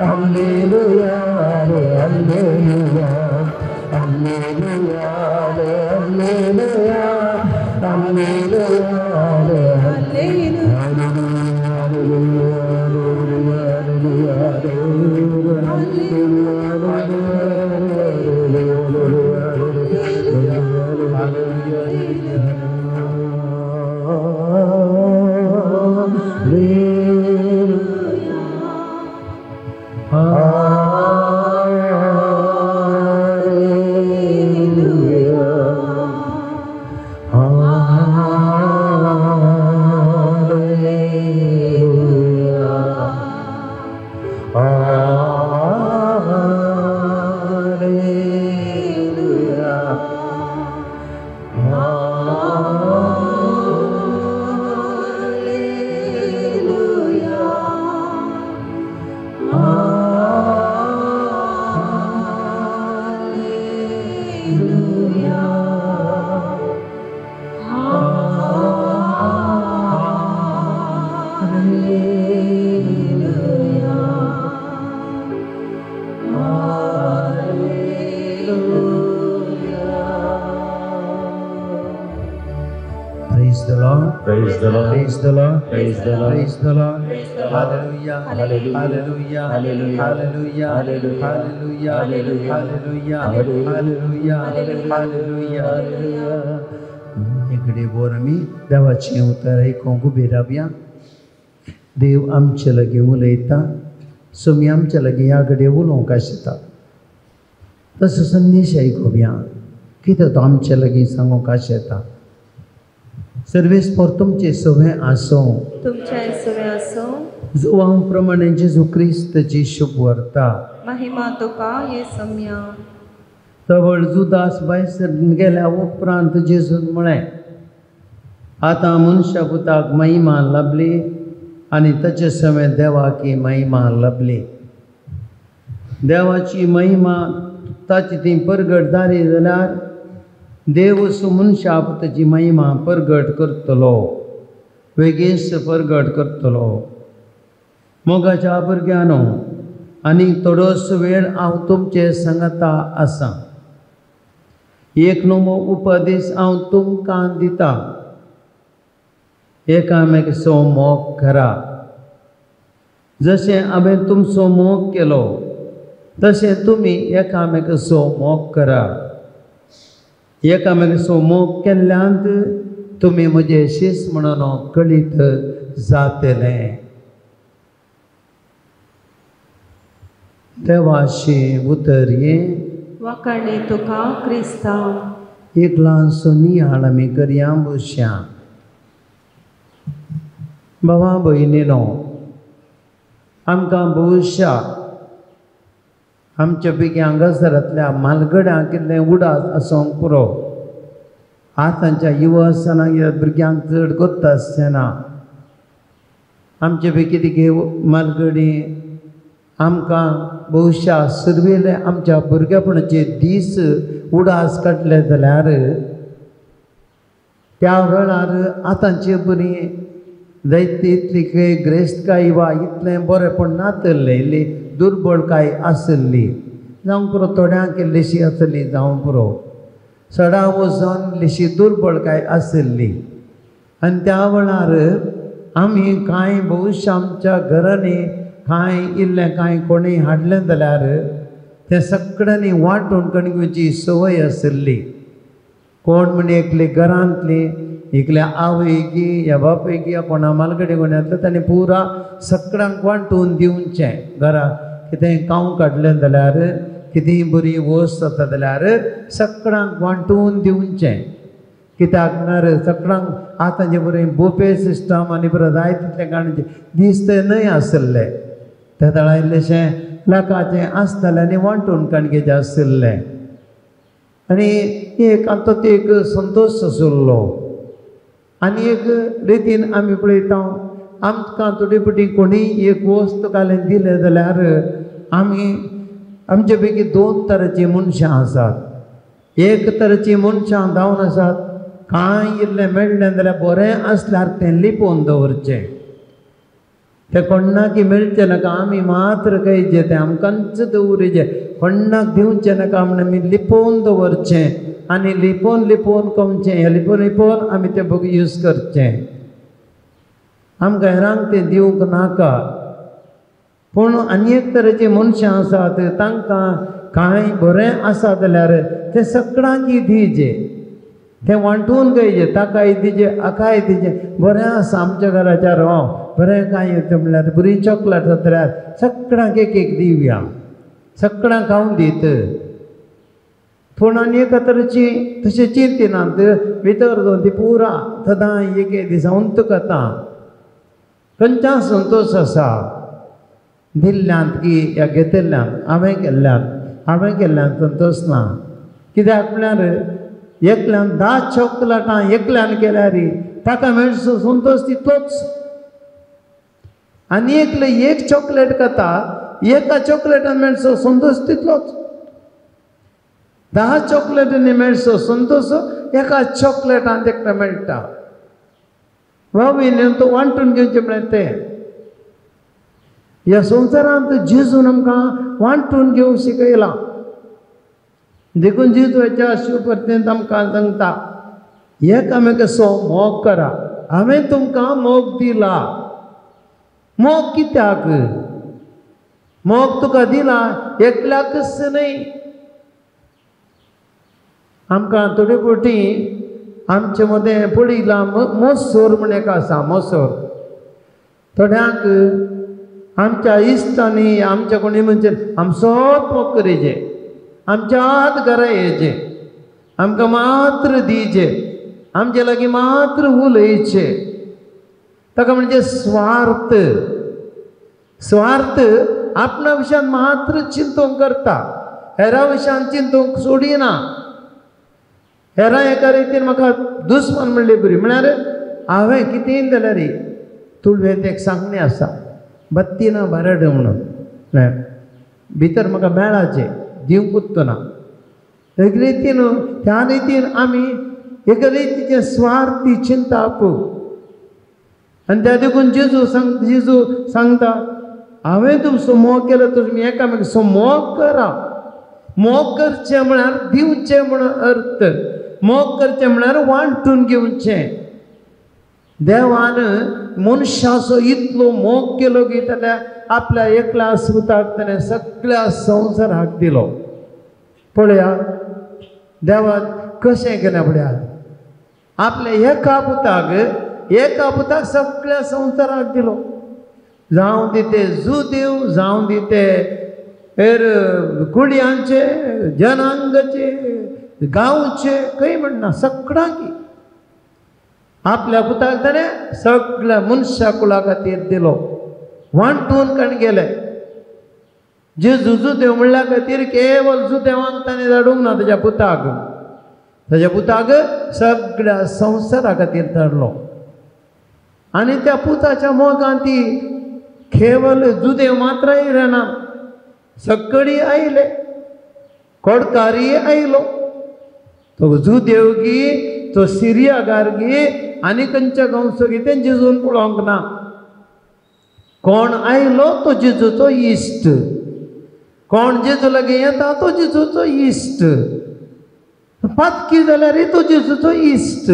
alleluia alleluia alleluia alleluia alleluia. Lord. Praise the Lord. Praise the Lord. Praise the Lord. Praise the Lord. Hallelujah. Hallelujah. Hallelujah. Hallelujah. Hallelujah. Hallelujah. Hallelujah. Hallelujah. Hallelujah. Hallelujah. Hallelujah. Hallelujah. Hallelujah. इकडे बोर आमी देवाचें उतर आयकूंक उबी रावया. देव आमचे लागीं उलयता, सोमी आमचे लागीं ह्या घडये उलोवंक आसता. तसो संदेश आयकुया, कितें तो आमचे लागीं सांगूंक आशेता. सर्वेस्पोर तुमचें सवें आसूं. तुमच्या सवें आसूं. जुवांव प्रमाणे जेजू क्रिस्तची शुभ व्हरता. महिमा तुका हे सम्या. तवळ जुदास भायर गेल्या उपरांत जेजून म्हळें, आतां मनशा पुताक महिमा लाभली आनी ताचे सवें देवाक महिमा लाभली. देवाची महिमा ताची ती परगट जाली जाल्यार देव सो मनशा पुताची महिमा परगट करतलो, वेगीच परगट करतलो. मोगाच्या भुरग्यांनो, आनी थोडोसो वेळ हांव तुमचे सांगता आसा. एक नवो उपदेश हांव तुमकां दिता, एकामेकाचो मोग करा. जशें हांवें तुमचो मोग केलो तशें तुमी एकामेकाचो मोग करा. एकामेकाचो मोग केल्ल्यान तुमी म्हजे शीस म्हणून कळीत जातलें. देवाचें उतर हें. वाखाणे तुका क्रिस्तांव. एक ल्हानसो नियाळ आमी करया बसया. बाबा भयणीनो, आमकां भविश्या आमच्या पैकी हांगासरांतल्या म्हालगड्यांक कितलें उडास आसूंक पुरो. आतांच्या युवसनाक भुरग्यांक चड गोत्त आसचें ना. आमचे पैकी कितें म्हालगडी आमकां भविश्या सुरवेले आमच्या भुरगेपणाचे दीस उडास काडले जाल्यार त्या वेळार आतांचे बरी जायते इतली ग्रेस्तकाय वा इतलें बरेंपण नातल्लें, इल्ली दुर्बळकाय आसली जावं पुरो, थोड्यांक इल्लीशी आसली जावं पुरो, सडा वचून इल्लीशी दुर्बळकाय आसली. आनी त्या वेळार आमी कांय भविश्य आमच्या घरांनी कांय इल्लें कांय कोणीय हाडलें जाल्यार तें सगळ्यांनी वांटून कणकुची संवय आसली. कोण म्हण एकली घरांतली एकल्या आवयकी या बापयकी या कोणा मालगडे कोणातले ताणें पुरा सगळ्यांक वांटून दिवचें. घरा कितेंय कांव काडलें जाल्यार कितेंय बरी वस्त जाता जाल्यार सगळ्यांक वांटून दिवचें. कित्याक म्हळ्यार सगळ्यांक आतांचे बरें बुफे सिस्टम आनी बरें जाय तितलें काडचें दीस ते न्हय आसले. त्या तळा इल्लेशें लोकांचें आसतालें आनी वांटून काणकेचें आशिल्लें. आनी एक आतां तो एक संतोश आशिल्लो. आनी एक रितीन आमी पळयता आमकां थोडी फावटी कोणीय एक वस्त घालून दिलें जाल्यार आमी आमचे पैकी दोन तरेचीं मनशां आसात. एक तरेचीं मनशां जावन आसात, कांय इल्लें मेळ्ळें जाल्यार बरें आसल्यार तें लिपोवन दवरचें, तें कोणाक मेळचें नाका, आमी मात्र खायचें, तें आमकांच दवरिचें, कोणाक दिवचें नाका म्हण आमी लिपोवन दवरचें आनी लिपोवन लिपोवन खावचें. हें लिपोवन लिपोवन आमी तें बग यूज करचें. आमकां हेरांक तें दिवंक नाका. पूण आनी एक तरेचीं मनशां आसात, तांकां कांय बरें आसा जाल्यार तें सगळ्यांक दिवचें, तें वांटून खायचें, ताकाय दिवचें हाकाय दिवचें. बरें आसा आमच्या घराच्या हांव बरें कांय येता म्हणल्यार बरी चॉकलेट जाता जाल्यार सगळ्यांक एक एक दिवया, सगळ्यांक खावंक दीत. पूण आनी एका तरेची तशें चिंतिनात, भितर जावन ती पुरा सदां एक एक दिसा उंत खाता. खंयच्या संतोश आसा दिल्ल्यांत की ह्या घेतिल्ल्यांत, हांवें केल्ल्यांत, हांवें केल्ल्यान संतोश ना. कित्याक म्हळ्यार एकल्यान 10 चॉकलेटां एकल्यान केल्यार ताका मेळचो संतोश तितलोच. आनी एकले एक चॉकलेट खाता, एका चॉकलेटान मेळचो संतोश तितलोच. 10 चॉकलेटींनी मेळचो संतोश एका चॉकलेटान ताका मेळटा. वावीन तो वांटून घेवचें म्हळ्यार तें ह्या संवसारांत जेजून आमकां वांटून घेवंक शिकयलां. देखून जेजूच्या शिवपर्तेंत आमकां सांगता, एकामेकाचो मोग करा. हांवें तुमकां मोग दिला. मोग कित्याक? मोग तुका दिला एकल्याकच न्हय. आमकां थोडे फावटी आमचे मदें पडिल्ला मोसोर म्हण एक आसा, मोसोर. थोड्यांक आमच्या इश्टांनी आमच्या कोणी म्हणजे आमचोच मोग करीजे, आमच्याच घरा येचे, आमकां मात्र दिजे, आमचे लागीं मात्र उलयचे. ताका म्हणजे स्वार्थ. स्वार्थ आपणा विशयान मात्र चिंतूंक करता, हेरा विशयान चिंतूंक सोडिना. हेरां एका रितीन म्हाका दुस्मान म्हणली बरी, म्हळ्यार हांवें कितेंय जाल्यार तुळवेंत एक सांगणें आसा, बत्ती ना बरड म्हणून भितर म्हाका मेळाचें दिवंकूच ना. एक रितीन त्या रितीन आमी एक रितीचें स्वार्थी चिंताप. आनी त्या देखून जेजू जेजू सांगता हांवें तुमचो मोग केलो, तुमी एकामेकांचो मोग करा. मोग करचें म्हळ्यार दिवचें म्हणून अर्थ, मोग करचें म्हळ्यार वांटून घेवचें. देवान मनशाचो इतलो मोग केलो की जाल्यार आपल्या एकल्या सुताक ताणें सगळ्या संवसाराक दिलो. पळया देवान कशें केलें पळया, आपल्या एका पुताक, एका पुताक सगळ्या संवसाराक दिलो. जावं दी ते जुदेव, जावं दी ते हेर कुडयांचे, जनांगाचे, गांवचे, खंय म्हणना, सगळ्यांकी आपल्या पुताक ताणें सगळ्या मनशा कुळा खातीर दिलो. वांटून काण गेले. जेजू जुदेव म्हणल्या खातीर केवल जुदेवांक ताणें धाडूंक ना ताज्या पुताक, ताज्या पुताक सगळ्या संवसारा खातीर धाडलो. आनी त्या पुताच्या मोगान ती केवल जुदेव मात्र आयले ना, सगळी आयले, कोडकारी आयलो, तो जुदेव गी, तो सिरियागार गी, आनी खंयच्या गांवचो गी तें जेजून पळोवंक ना. कोण आयलो तो जेजूचो इश्ट, कोण जेजू लागीं येता तो जेजूचो इश्ट, पातकी जाल्यार तो जेजूचो इश्ट,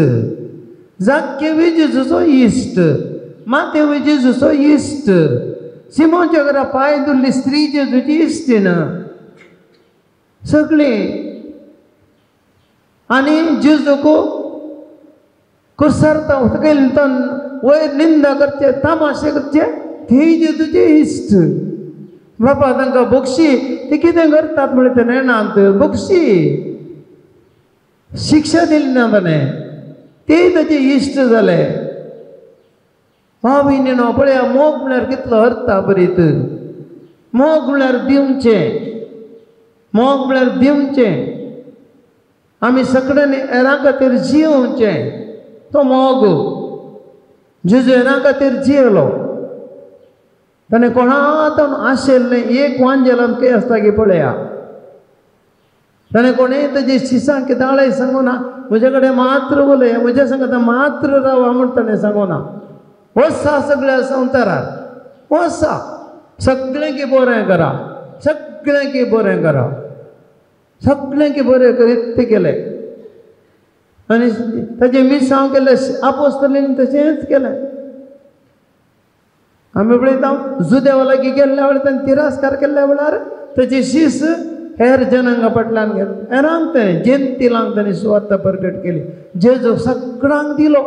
जाक्केवूय जेजूचो इश्ट, मातेवूय जेजूचो इश्ट, सिमोनच्या घरा पांय धुल्ली स्त्री जेजूची इश्टीण, सगळीं. आनी जेजूक कुसरता वयर निंदा करचे, तामाशे करचे, ती जेजूचे इश्ट. बाबा तांकां बक्षी, ती कितें करतात म्हळ्यार ते नेणांत बक्षी, शिक्षा दिली ना ताणें, ते ताचे इश्ट जाले. भाव भयणीनो पळया मोग म्हळ्यार कितलो अर्थ बरीत. मोग म्हळ्यार दिवचें, मोग म्हळ्यार दिवचें. आमी सगळ्यांनी हेरां खातीर जियोवचें, तो मोग. जेजू हेरां खातीर जियेलो, ताणें कोणाक आशिल्लें एक वांजेल आमकां आसता की पळया, ताणें कोणें ताजे शिसांक कित्याक सांगूना, म्हजे कडेन मात्र उलय, म्हज्या सांगता मात्र रावा म्हूण ताणें सांगूना. वसा सगळ्या संवसारार, वसा सगळें की बरें करा, सगळें की बरें करा, सगळें की बरें करीत तें केलें. आनी ताजें मिसांव केलें, आपोस्तलीन तशेंच केलें. आमी पळयता जुदेवा लागीं गेल्ल्या वेळार ताणें तिरस्कार केल्ल्या वेळार ताची शीस हेर जनांगा फाटल्यान गेलें, हेरांक ताणें जेंतिलांक ताणें सुवार्ता परगट केली. जेजू सगळ्यांक दिलो.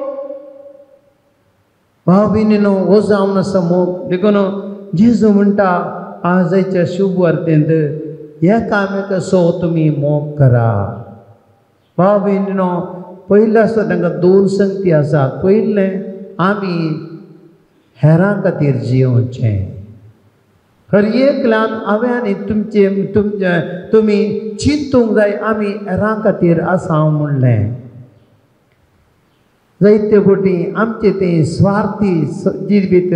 भाव भयणीनो हो जावन आसा मोग. देखून जेजू म्हणटा आजच्या शुभ वार्तेंत एकामेकाचो तुमी मोग करा. भाव भयणीनो पयलें आसता तांकां दोन संगती आसात. पयलें आमी हेरां खातीर जियोवचें. हर एकल्यान हांवें आनी तुमचे तुमचे तुमी चिंतूंक जाय आमी हेरां खातीर आसा म्हणलें. जायते फावटी आमचें तें स्वार्थी जिवीत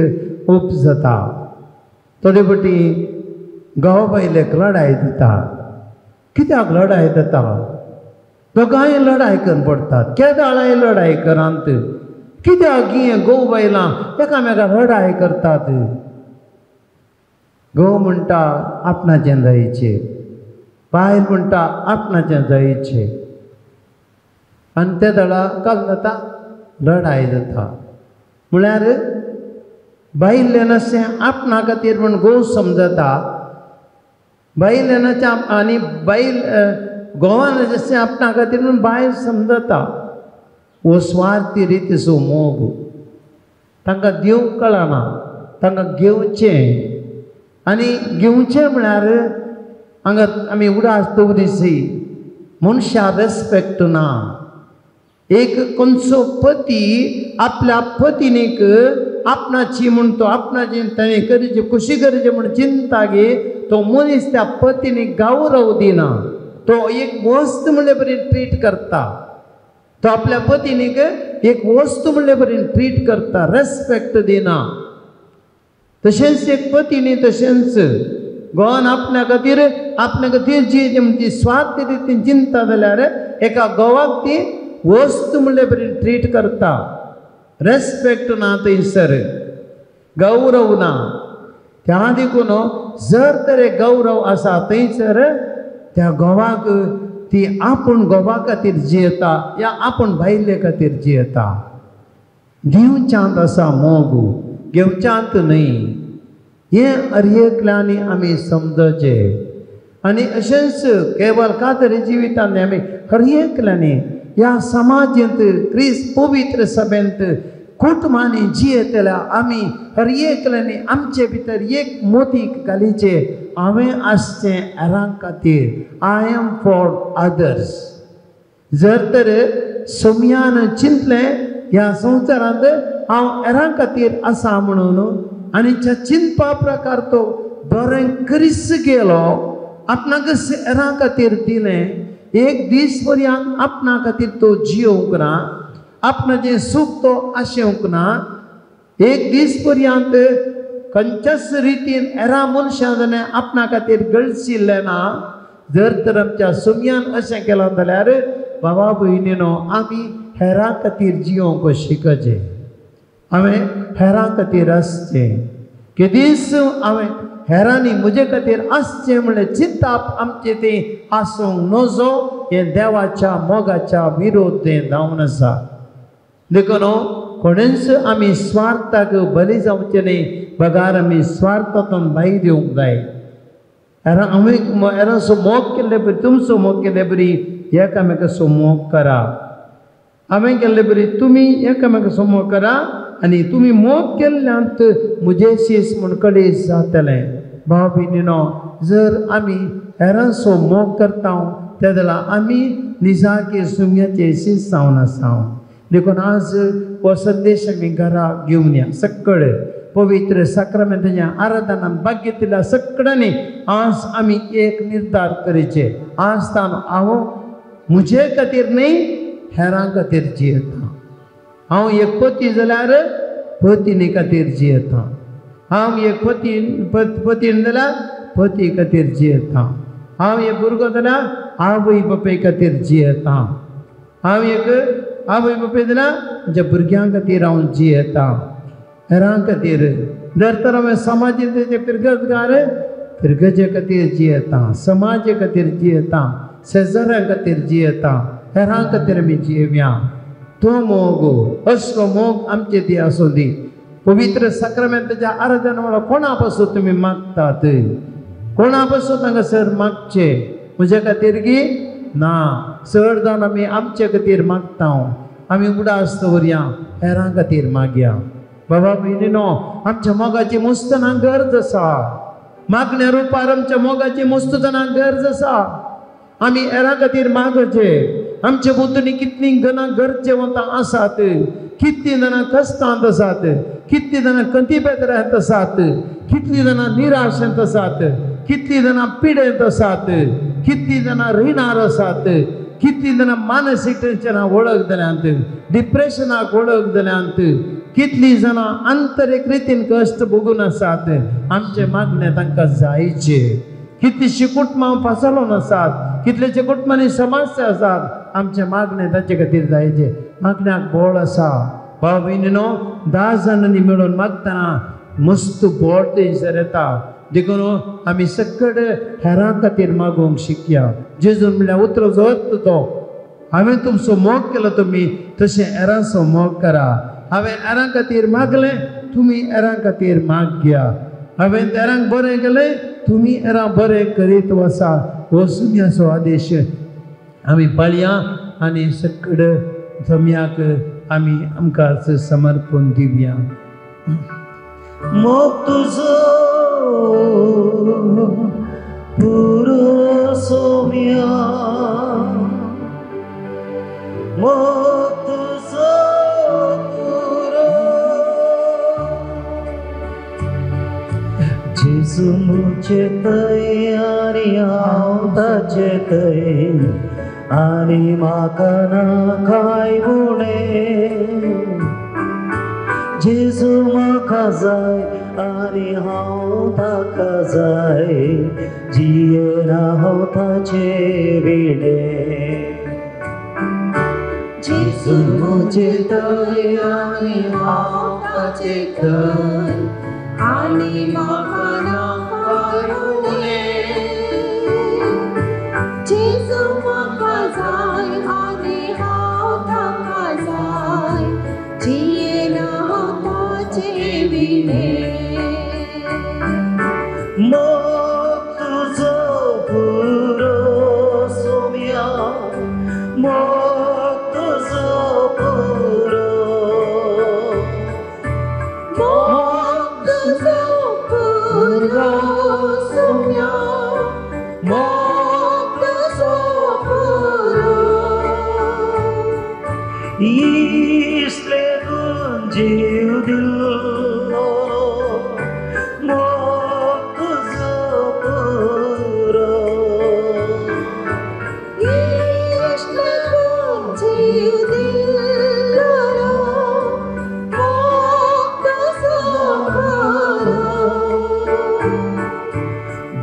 उपजता. थोडे फावटी घोव बायलेक लडाय दिता. कित्याक लडाय दिता? दोगांय लडाय करून पडटात, केदाळाय लडाय करांत. कित्याक ही घोव बायलां एकामेकाक लडाय करतात? घोव म्हणटा आपणाचें जायचें, बायल म्हणटा आपणाचें जायचें, आनी ते दळा काल जाता लडाय जाता. म्हळ्यार बायलेन अशें आपणा खातीर म्हूण घोव समजता, बायलेनाच्या आनी बायल घोवान जशें आपणा खातीर म्हूण बायल समजता. हो स्वार्थी रितीचो मोग तांकां दिवंक कळना, तांकां घेवचें. आनी घेवचें म्हळ्यार हांगा आमी उडास दवरिची मनशा रेस्पेक्ट ना. एक खंयचो पती आपल्या पतिनीक आपणाची म्हूण तो आपणाची ताणें करची खुशी करची म्हूण चिंता गे, तो मनीस त्या पतिनीक गौरव दिना, तो एक वस्त म्हणले बरी ट्रीट करता, तो आपल्या पतिनीक एक वस्तू म्हणले बरी ट्रीट करता, रेस्पेक्ट दिना. तशेंच एक पतिनी तशेंच घोवान आपल्या खातीर आपल्या खातीर जी ती स्वार्थी रितीन चिंता जाल्यार एका घोवाक ती वस्तू म्हणले बरी ट्रीट करता, रेस्पेक्ट ना थंयसर, गौरव ना. त्या देखून जर तर एक गौरव आसा थंयसर त्या घोवाक ती आपूण घोवा खातीर जियेता या आपूण बायले खातीर जियेता. दिवच्यांत आसा मोग, घेवच्यांत न्हय. हें हर एकल्यांनी आमी समजचें. आनी अशेंच केवल कातरी जिवितांत आमी हर एकल्यांनी ह्या समाजेंत क्रिस्त पवित्र सभेंत कुटुंबांनी जियेतल्या आमी हर एकल्यांनी आमचे भितर एक मोतीक घालीचें, हांवें आसचें हेरां खातीर, I am for others. जर तर सोम्यान चिंतलें ह्या संवसारांत हांव हेरां खातीर आसा म्हणून, आनी त्या चिंतपा प्रकार तो बरें करीस गेलो, आपणाक हेरां खातीर दिलें, एक दीस पर्यंत आपणा खातीर तो जियोवंक ना, आपणाचें सूख तो आशेवंक ना, एक दीस पर्यंत खंयच्याच रितीन हेरां मनशां जाल्यार आपणा खातीर गळशिल्लें ना. जर तर आमच्या सुम्यान अशें केलां जाल्यार बाबा भयणीनो आमी हेरां खातीर जियोवंक शिकचें, हांवें हेरां खातीर आसचें, केदीस हांवें हेरांनी म्हजे खातीर आसचें म्हणलें चिंताप आमचें तें आसूंक नजो, हें देवाच्या मोगाच्या विरोध तें जावन आसा. देखून कोणेंच आमी स्वार्थाक बली जावचें न्हय, बगार आमी स्वार्थांतून भायर येवंक जाय. हेरां आमी हेरांचो मोग केल्ले बरी, तुमचो मोग केल्ले बरी एकामेकाचो मोग करा, हांवें केल्ले बरी तुमी एकामेकाचो मोग करा, आनी तुमी मोग केल्ल्यांत म्हजें शीस म्हूण कडेन जातलें. भाव भयणीनो जर आमी हेरांचो मोग करता ते जाल्यार आमी निजाके सुम्याचे शीस जावन आसा. देखून आज हो संदेश आमी घरा घेवन या. सगळे पवित्र साक्रामेंताच्या आराधनान भाग घेतिल्ल्या सगळ्यांनी आज आमी एक निर्धार करचे, आज तान हांव म्हजे खातीर न्हय हेरां खातीर जियेता. हांव एक पती जाल्यार पतिनी खातीर जियेता, हांव एक पती पतीन जाल्यार पती खातीर जियेता, हांव एक भुरगो जाल्यार आवय बापाय खातीर जियेता, हांव एक आवय बापाय जाल्यार म्हज्या भुरग्यां खातीर हांव जियेता, हेरां खातीर. जर तर हांवें समाजेचे फिरगजगार फिरगजे खातीर जियेता, समाजे खातीर जियेता, शेजाऱ्यां खातीर जियेता, हेरां खातीर आमी जियेवया. तो मोग असलो मोग आमचे ती आसूं दी. पवित्र साक्रामेंताच्या आराधना म्हळ्यार कोणा पासून तुमी मागतात, कोणा पासून हांगासर मागचे म्हज्या खातीर गी ना, चड जावन आमी आमचे खातीर मागता. आमी उडास दवरया, हेरां खातीर मागया. बाबा भयणीनो आमच्या मोगाची मुस्तना गरज आसा, मागण्या रुपार आमच्या मोगाची मुस्तना गरज आसा. आमी हेरां खातीर मागचे. आमचे भोंवतणी कितलीं जाणां गरजेवंतां आसात, कितलीं जाणां कश्टांत आसात, कितलीं जाणां कंतीपेत्रांत आसात, कितलीं जाणां निराशेंत आसात, कितलीं जाणां पिडेंत आसात, कितलीं जाणां रिणार आसात, कितलीं जाणां मानसीक टेन्शनाक वळख जाल्यांत, डिप्रेशनाक वळख जाल्यांत, कितलीं जाणां आंतरीक रितीन कश्ट भोगून आसात. आमचें मागणें तांकां जायचें. कितलींशीं कुटुंबां फासलोन आसात, कितलेशे कुटुंबांनी समस्या आसात, आमचें मागणें तांचे खातीर जायचें. मागण्याक बोळ आसा. भाव भयणीनो 10 जाणांनी मेळून मागतना मस्त बोळ थंयसर येता. देखून आमी सगळे हेरां खातीर मागूंक शिकया. जेजून म्हणल्यार उतराचो अर्थ तो, हांवें तुमचो मोग केलो तुमी तशें हेरांचो मोग करा. हांवें हेरां खातीर मागलें, तुमी हेरां खातीर मागया। हांवें हेरांक बरें केलें, तुमी हेरां बरें करीत वसा। हो सुम्याचो आदेश आमी पाळया आनी सगळे जम्याक आमी आमकांच समर्पण दिवया। मोग तुजो पुरो सोम्या, मोग तुजो पुरो, जेजू म्हजे थंय आनी हांव ताचे थंय, आनी म्हाका ना कांय उणें। जेजू म्हाका जाय आनी हांव ताका जाय, जियेना हांव ताचे विणें। जेजू म्हजे थंय आनी हांव ताचे थंय, आनी म्हाका ना कांय उणें। जेजू म्हाका जाय आनी हांव ताका जाय, जियेना हांव ताचे विणें। मोग तुजो पुरो सोम्या, मोग तुजो पुरो, मोग तुजो पुरो सोम्या, मोग तुजो पुरो। इसले गुण जीव दिलो, मोग तुजो पुरो। इसले गुण जीव दिलो, मोग तुजो पुरो।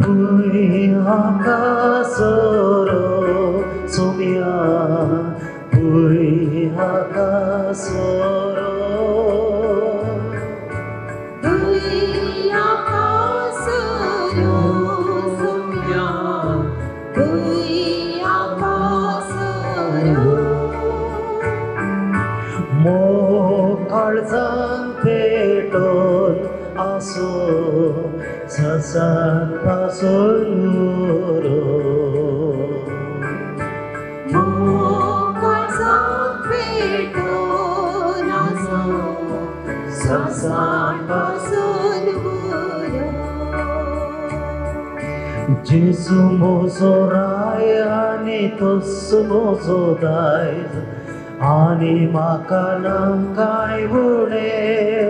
भूंय आकासरो सोम्या, भूंय आकासरो, भूंय आकासरो सोम्या, भूंय आकासरो। मोग काळजान पेटोवन आसूं, ससान पासून उरो। मोग काळजान पेटोवन आसूं, ससान पासून उरो। जेजू म्हजो राय आनी तोच म्हजो दायज, आनी म्हाका ना कांय उणें।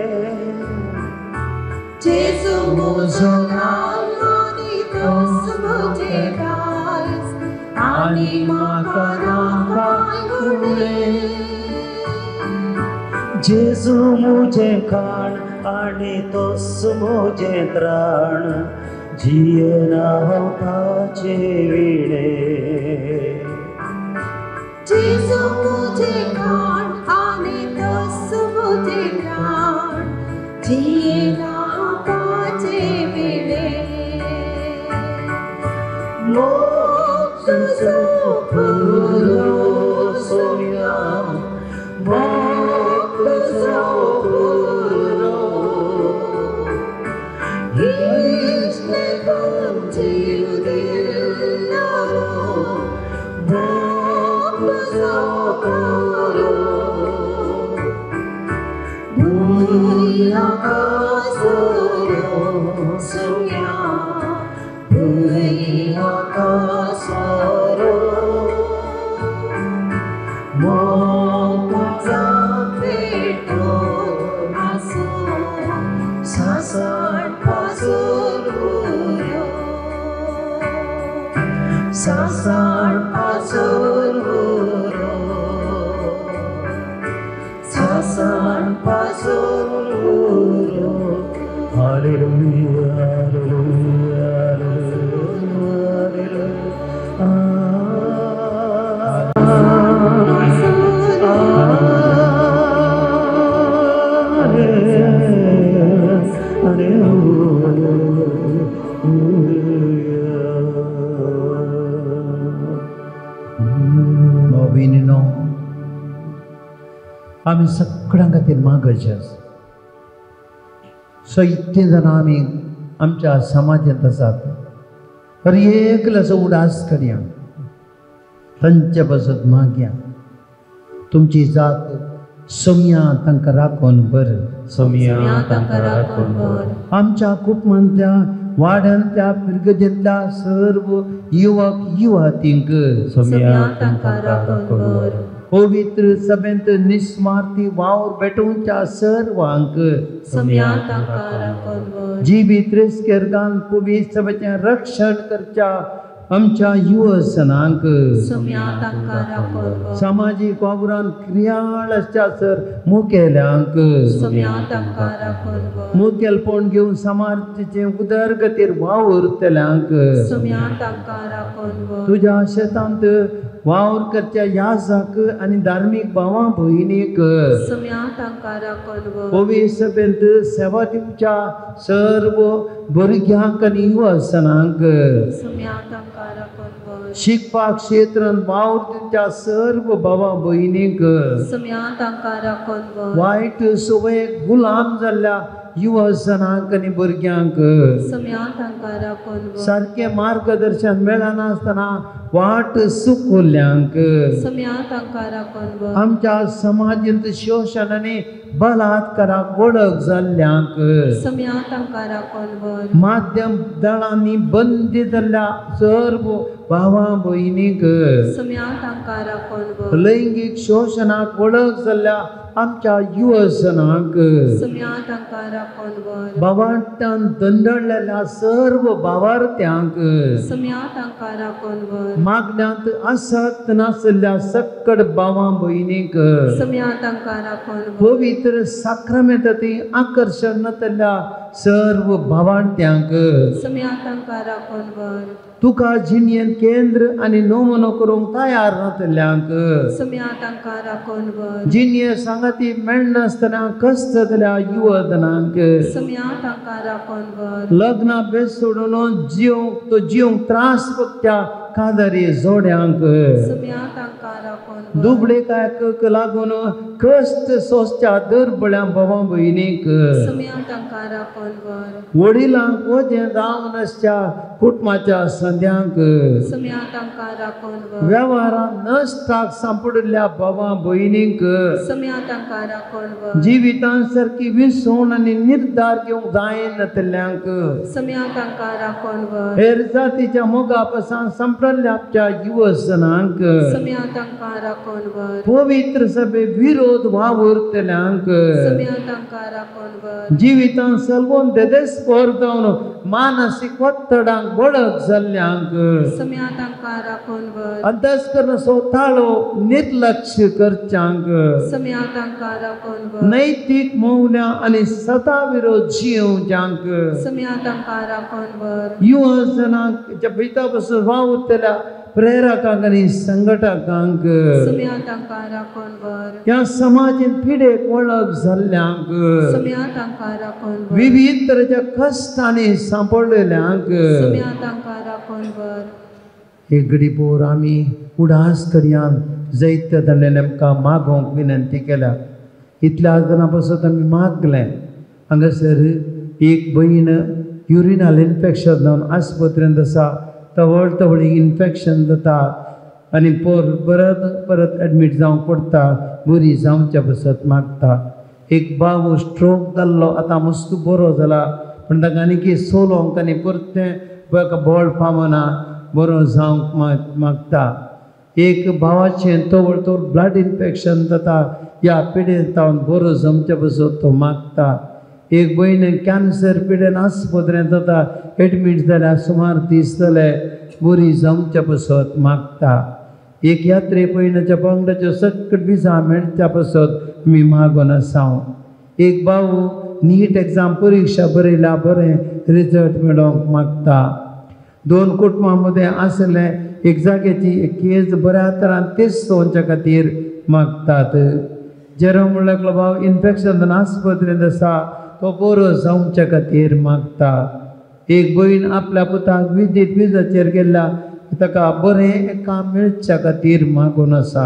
जेजू म्हजो राय आनी तोच म्हजें दायज, आनी म्हाका ना कांय उणें। जेजू म्हजें खाण आनी तोच म्हजें त्राण, जियेना हांव ताचे विणें। जेजू म्हजें खाण आनी तोच म्हजें त्राण, जियेना हांव ताचे विणें। मोग तुजो पुरो सोम्या, मोग तुजो पुरो, इसले गुण जीव दिलो, मोग तुजो पुरो। भूंय आकासरो सोम्या, भूंय आकासरो। मोग काळजान पेटोवन आसूं, सासण पासून उरो। सासण पासून उरो, सासण पासून उरो। Hallelujah, hallelujah, hallelujah, भाव भयणीनो, आमी सगळे सगळ्यां खातीर मागचे आसा. सगळीं जाणां आमी आमच्या समाजांत आसात. हर एकल्याचो उडास करया, तांचे पासत मागया. तुमची जात सोम्या तांकां राखून बरें, सोम्या तांकां राखून बरें. आमच्या कुटुंबांतल्या वाड्यांतल्या पिरगजेंतल्या सर्व युवक युवतींक सोम्या तांकां राखून बरें. पवित्र सभेंत निस्वार्थी वावर भेटोवच्या सर्वांक सोम्या तांकां राखून बरें. जिवीत रेस्केर घालून पवित्र सभेचें रक्षण करच्या आमच्या युवसनांक सोम्या तांकां राखून बरें. सामाजीक वावरान क्रियाळ आसच्या सर मुखेल्यांक सोम्या तांकां राखून बरें. मुखेलपण घेवन समाजाचे उदरगतीर वावुरतल्यांक सोम्या तांकां राखून बरें. तुज्या शेतांत वावर करच्या याजाक आनी धार्मीक भावां भयणीक सोम्या तांकां राखून बरें. पवित्र सभेंत सेवा दिवच्या सर्व भुरग्यांक आनी युवसनांक सोम्या तांकां राखून बरें. शिकपाक क्षेत्रांत वावर दिवच्या सर्व भावां भयणीक सोम्या तांकां राखून बरें. वायट संवयेक गुलाम जाल्ल्या युवजनांक आनी भुरग्यांक सोम्या तांकां राखून बरें. सारकें मार्गदर्शन मेळनासतना वाट सुकुल्ल्यांक सोम्या तांकां राखून बरें. आमच्या समाजांत शोशण आनी बलात्काराक वळख जाल्ल्यांक सोम्या तांकां राखून बरें. माध्यम दळांनी बंदी जाल्ल्या सर्व भावां भयणीक सोम्या तांकां राखून बरें. लैंगीक शोशणाक वळख जाल्ल्या आमच्या युवजनांक सोम्या तांकां राखून बरें. भावार्थ्यान दंडलेल्या सर्व भावार्थ्यांक सोम्या तांकां राखून बरें. मागण्यांत आसक्त नासल्या सक्कड भावां भयणीक सोम्या तांकां राखून बरें. पवित्र साक्रमेंतांत आकर्शण नातल्या सर्व भावार्थ्यांक सोम्या तांकां राखून बरें. तुका जिणेंत केंद्र आनी नमुनो करूंक तयार नातल्यांक सोम्या तांकां राखून बरें. जिणये सांगाती मेळनासतना कश्ट जातल्या युवजनांक सोम्या तांकां राखून बरें. लग्नां बेस सोडून जिवंक तो जिवंक त्रास पडटा कादरी जोड्यांक सोम्या तांकां राखून बरें. दुबळेकायक लागून कश्ट सोंसच्या दरबळ्या भावां भयणीक सोम्या तांकां राखून बरें. वडिलांक वजें जावन आसच्या कुटुंबाच्या संद्यांक सोम्या तांकां राखून बरें. वेव्हारान नश्टाक सांपडिल्ल्या भावां भयणीक सोम्या तांकां राखून बरें. जिवितान सारकी विसवण आनी निर्धार घेवंक जायनातल्यांक सोम्या तांकां राखून बरें. हेर जातीच्या मोगा पासून सांपडिल्ल्या आमच्या युवजनांक सोम्या तांकां राखून बरें. पवित्र सभे विरोध वावुरतल्यांक सोम्या तांकां राखून बरें. जिवितान सलवून देदेस्पोर जावन मानसीक ಒತ್ತಡಾಂक वळख जाल्ल्यांक सोम्या तांकां राखून बरें. अभ्यास करून स्वताळो निर्लक्ष करच्यांक सोम्या तांकां राखून बरें. नैतीक मौल्यां आनी सता विरोध जिवच्यांक सोम्या तांकां राखून बरें. युवजनांक ज्या भितर पासून वावुरतल्या प्रेरकांक आनी संघटकांक सोम्या तांकां राखून बरें. ह्या समाजांत पिडेक वळख जाल्ल्यांक सोम्या तांकां राखून बरें. विविध तरेच्या कश्टांनी सांपडलेल्यांक सोम्या तांकां राखून बरें. एक घडी पोर आमी उडास करयान जैत दंडेन आमकां मागोवंक विनंती केल्या. इतल्या जाणां पासत आमी मागलें. हांगासर एक भयण युरिनल इन्फेक्शन जावन आस्पत्रेंत आसा. तवळ तवळी इन्फेक्शन जाता आनी पोर परत परत एडमीट जावंक पडटा. बरी जावच्या पासत मागता. एक बाबू स्ट्रोक जाल्लो आतां मस्त बरो जाला पूण ताका आनीक सोलोवंक आनी परतें बळ पावना, बरो जावंक मागता. एक भावाचें तवळ तवळ ब्लड इन्फेक्शन जाता, ह्या पिडेन जावन बरो जमचे पासत तो मागता. एक भयण कॅन्सर पिडेन आस्पत्रेंत जाता, एडमीट जाल्यार सुमार दीस जाले, बरी जमचे पासत मागता. एक यात्रे पयणाच्या पंगडाच्यो सकट विजा मेळच्या पासत आमी मागून आसा. एक भाऊ नीट एग्जाम परिक्षा बरयल्या, बरें रिजल्ट मेळोवंक मागता. दोन कुटुंबां मदें आसलें एक जाग्याची एक केज बऱ्या तरान तेसोवच्या खातीर मागतात. जेरोम म्हणल्यार भाव इन्फेक्शन आस्पत्रेंत आसा, तो बरो जावच्या खातीर मागता. एक भयण आपल्या पुताक विद्युत विजाचेर गेल्ल्या ताका बरें काम मेळच्या खातीर मागून आसा.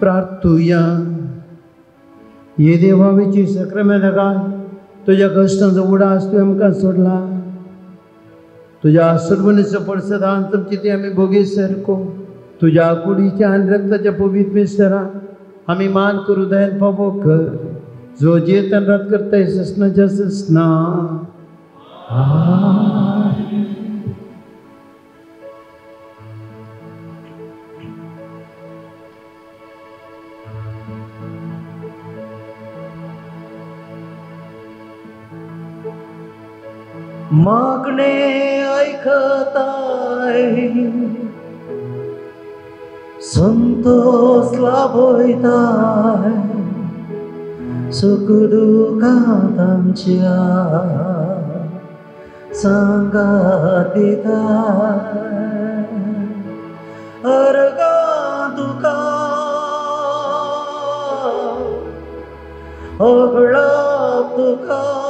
प्रार्थुया. हे देवाची सक्रमेंत तुज्या कश्टांचो उडास तुवें आमकां सोडला. तुज्या सुरवणीचो परसदान तुमची ती आमी भोगी सारको तुज्या कुडीच्या आनी रक्ताच्या पवित्र मिस्तरा आमी मान करू दयान पावो कर, जो जेतन रात करताय ससनाच्या ससना. मागणे ऐकताय संतोष लाभयताय सुख दुःखात आमच्या सांगात दिताय अर्गां तुका होगळप तुका